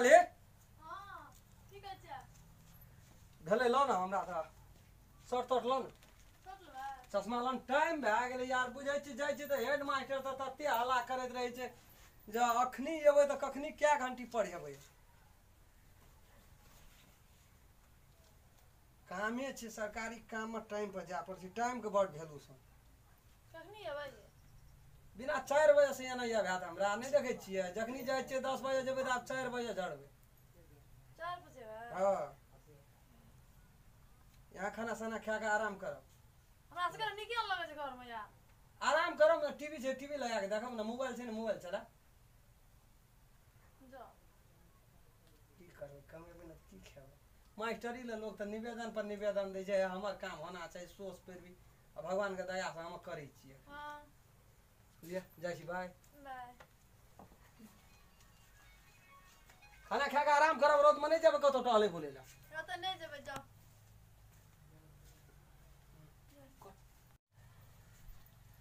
रहले। हां ठीक छै। भेलै ल न हमरा तऽ शर्ट तर्ट ल न, चश्मा ल न, टाइम भए गेलै यार। बुझै छी जाइ छी तऽ हेड मास्टर तऽ तते हल्ला करैत रहै छै जे अखनी एबै तऽ कखनी कए घंटी पढ़ेबै। कामे छै सरकारी काममे टाइम पर जाय पड़ै छै, टाइमके बड वैल्यू छै। कखनी एबै? बिना 4 बजे से एना हैत हमरा नहि देखै छियै? जखनी जाइ छियै 10 बजे जेबै तऽ आब 4 बजे झड़बै। 4 बजे? हँ, यहाँ खाना साना खा कऽ आराम करब। हमरा सबके नीके लगै छै घरमे यार। आराम करब ने, टीवी छै टीवी लगा के देखब ने, मोबाइल छै ने मोबाइल चला। जाउ। की करबै, कमेबै ने की खेबै? मास्टरी लए लोक तऽ निवेदन पर निवेदन दै छै, हमर काम होना चाही, सोच पर भी आ भगवानके दयासँ हम करै छियै। हँ लिअ जाइ छी, बाय बाय। खाना खा कऽ आराम करब, रौदमे नहि जेबै कतहु टहलै बुलै लए। ओतऽ नहि जेबै, जाउ।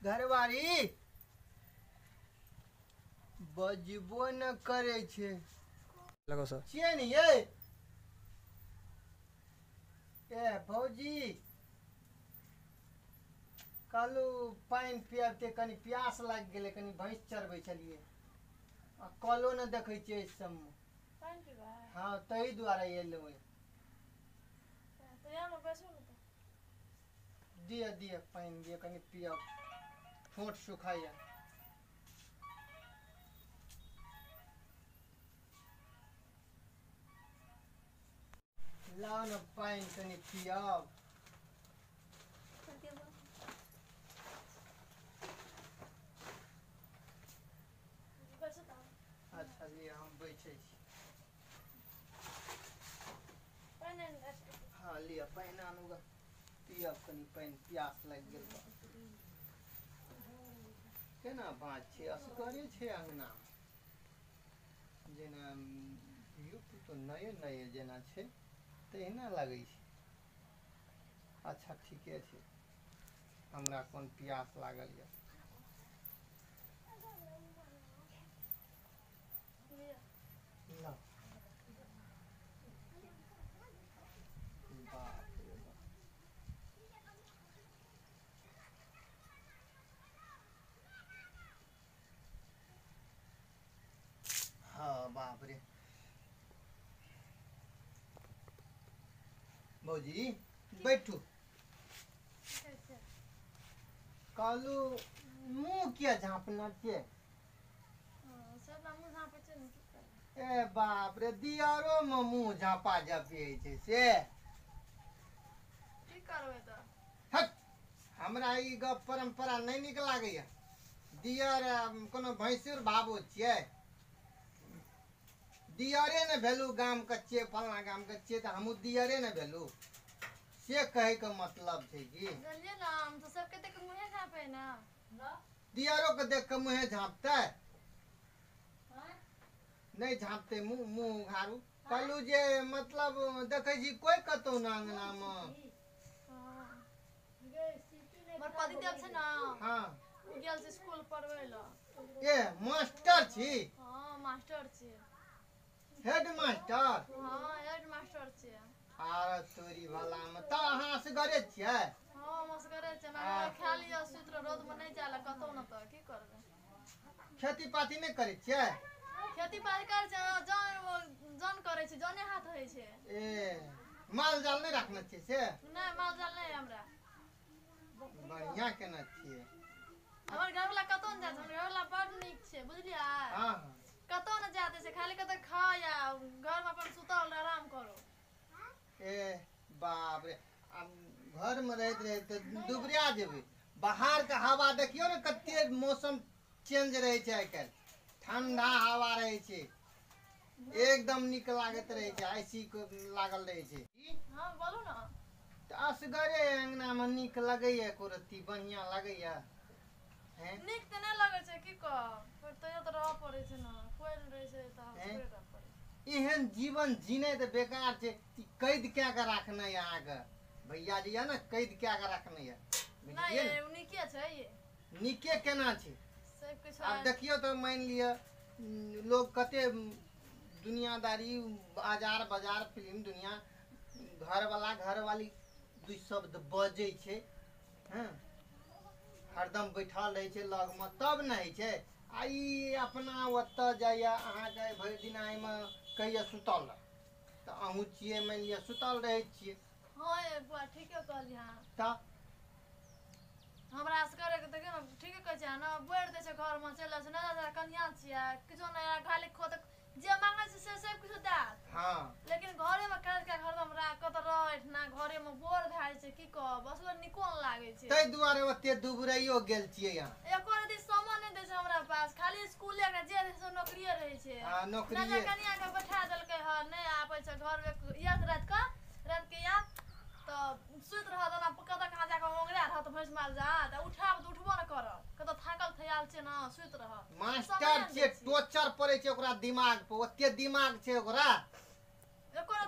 घरवारी बजबो न करै छै। लगो सर। छियै ने यै? ए भौजी, कहलू पानि पियबते कनि प्यास लागि गेलै, कनि भैंस चरबै छलियै आ कलो ने देखै छियै एहि सबमे। पानि पीबै? हँ, ताहि दुआरे एलहुँ। तऽ इएहमे बैसू ने तऽ। दिअ दिअ पानि दिअ, कनि पियब, ठोंठ सुखाइए। लाउ ने पानि कनि पियब। बैसू तऽ। अच्छा लिअ, हम बैठै छी। पानि आनि दै छी। हँ लिअ, पानि आनू ग, पियब कनि पानि, प्यास लागि गेल बा। केना बात छै, असगरे छै अङ्गना, जेना धियो पुतो नये नये जेना छै तहिना लगै छै। अच्छा ठीके छै, हमरा कोन प्यास लागल यऽ। लिअ। लाउ। बाप रे बाप। हाँ बाप रे। भौजी बैठू। ठीक छै। कहलू मुँह किया झाँपने छियै? हँ, सब मुँह झाँपै छै ने, की करबै? ए बाप रे, दियरो में मुँह झाँपा झपी होइ छै से? की करबै तऽ? हट, हमरा ई गप परम्परा नहि नीक लागैया। दियर कोनो भैंसुर भाबो छियै? दियरे ने भेलू, गामके छियै, फल्लाँ गामके छियै, तऽ हमहूँ दियरे ने भेलू, से कहैके मतलब छै कि जानलियै ने, हम तऽ सबके देख के मुँहे झाँपै ने। दियरो के देख कऽ मुँहे झाँपतै? नहि झाँपतै मुँह? मुँह उघारू। कहलू जे मतलब देखै छी कोइ कतहु ने अङ्गनामे। हँ, हमर पतिदेव छै ने, हँ, ओ गेल छै स्कूल पढ़बै लए। ए मास्टर छी? हँ, मास्टर छियै। Head master? हँ, हेड मास्टर छियै। आर तोरी भलामे, तऽ अहाँ असगरे छियै? हँ, हम असगरे छियै। हमरा घर खा लिअ सुति रहू, रौदमे नहि जाय लए कतहु ने, तऽ की करबै? खेती पाती नहि करै छियै? खेती बाड़ी करै छै, जन जन करै छै, जने हाथ होइ छै। ए माल जाल नहि राखने छियै से? नहि, माल जाल नहि हमरा। बढ़िआँ केने छियै। हमर घरवला कतहु नहि जाइ छै। हमर घरवला बड नीक छै, बुझलियै? हँ हँ। कतहु नहि जाय दै छै, खाली कतऽ खाउ या घरमे अपन सुतल आराम करू। ए बाप रे, आब घरमे रहैत रहैत तऽ दुबरा जेबै। बाहरके हवा देखियौ ने, कते मौसम चेंज रहै छै आइ काल्हि। ठंडा हवा रहै छै, एकदम नीक लागैत रहै छै, आई सी लागल रहै छै। हँ, बोलू ने। तऽ असगरे अङ्गनामे नीक लगैया एको रत्ती? बढ़िआँ लगैया हैं? नीक तऽ नहि लगै छै, की कहब, पर तैयो तऽ रहऽ पड़ै छै ने। कोइ नहि रहै छै तऽ हैं? असगरे रहऽ पड़ै छै। एहन जीवन जीनाइ तऽ बेकार छै। ई कैद कए कऽ राखने यऽ अहाँके भैया जे यऽ ने, कैद कए कऽ राखने यऽ, नहि। बुझलियै ने? ओ नीके छै ये। नीके केना छै? सब किछु। आब देखियौ तऽ मानि लिअ, लोग कते दुनियादारी बाजार बाजार फिल्म दुनिया घरवाला घरवाली दू शब्द बजै छै। हँ हरदम बैठल रहै छै लगमे तब ने होइ छै। आ ई अपना ओतऽ जाइए अहाँके भरि दिन एहिमे कहैए सुतल रह, तऽ अहूँ छियै मानि लिअ सुतल रहै छियै। हँ बुआ ठीके कहलियै अहाँ। तऽ हमरा असगरे के देखियौ ने ठीके कहै छै ने, बोरि दै छै घरमे चलि जाइ छै, नहि कनिया छियै किछो नहि, खाली खोत जे मांगै छै से सब किछो देत। हँ लेकिन घरेमे काज कए हरदम राख कतऽ रह एहिठिना घरेमे बोर भए जाइ छै, की कहब असगर नीको नहि लागै छै। ताहि दुआरे ओते दुबराइयो गेल छियै अहाँ। एको रति समय नहि दै छै हमरा पास, खाली स्कूले के जे रहै छै नौकरिये रहै छै। हँ नौकरिये नहि कनिया के बैठा देलकै हँ, नहि आबै छै घर याद राति के याद तऽ सुति रहत ओना कतऽ कहाँ जाकऽ ओंगरा रहत भैंस माल जा तऽ उठाब तऽ उठबो नहि करत, कतऽ थाकल थयाल छै ने सुति रहत। मास्टर छै टोचर पड़ै छै ओकरा दिमाग पर, ओते दिमाग छै ओकरा।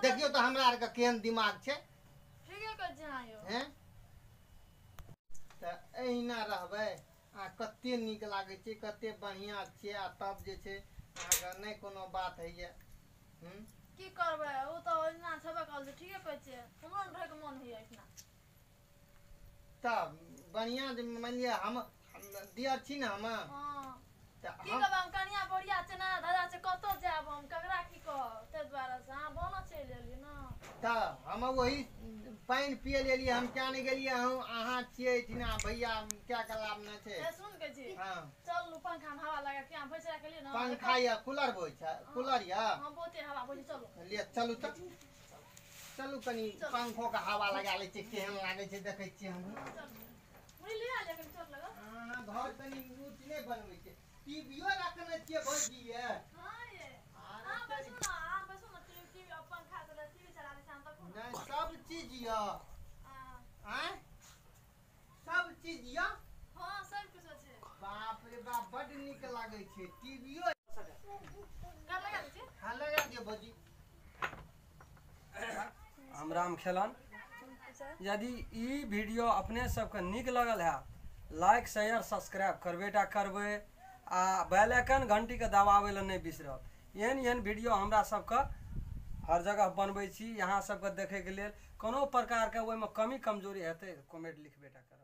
देखियौ तऽ हमरा आरके केहन दिमाग छै। ठीके कहै छी अहाँ यौ। हैं तऽ एहिना रहबै आ कते नीक लागै छै, कते बढ़िआँ छियै। आ तब जे छै अहाँके नहि कोनो बात होइए। की करबै ओ तऽ ओहिना छेबे करल छै। ठीके कहै छियै, हमरो ने रहैके मन होइए एहिठिना। तब बढ़िआँ जे मानि लिअ हम दियर छी ने हम। तऽ की कहबै हम कनिया बढ़िया छै ना धजा छै, कतऽ जायब हम ककरा की कहब, ताहि दुआरे से अहाँ बनो चलि एलियै ने। तऽ हम वही पानि पिए लए एलियै, हम क्या नहि गेलियै। हम अहाँ छियै एहिठिना भैया क्या के लाभ नहि छै। सुन के छी हँ चलू पंखा में हवा लगा के अहाँ बैस राखलियै ने। पंखा यऽ कूलर बहै छै, कूलर यऽ। हँ बहुते हवा बहै छै, चलू ले चलू तऽ चलू कनि पंखो के हवा लगा लै छियै, केहन लागै छै देखै छियै हम। घर कनि ऊँच नहि बनबै छै, टीवीओ रखने छियै भौजी ये। नहि सब चीज यऽ, आँय सब चीज यऽ। हँ सब किछो छै। बाप रे बाप बड नीक लागै छै टीवीओ। हाँ लगा दियौ भौजी। हम राम खेलन। यदि ई वीडियो अपने सबके नीक लगल है लाइक शेयर सब्सक्राइब करबे टा करबै आ बेल आइकन घंटीके दबाबै लए नहि बिसरब। एहन एहन वीडियो हमरा सबके हर जगह बनबै छी यहाँ सबके देखैके लेल। कोनो प्रकारके ओहिमे कमी कमजोरी हेतै कमेंट लिखबे टा करब।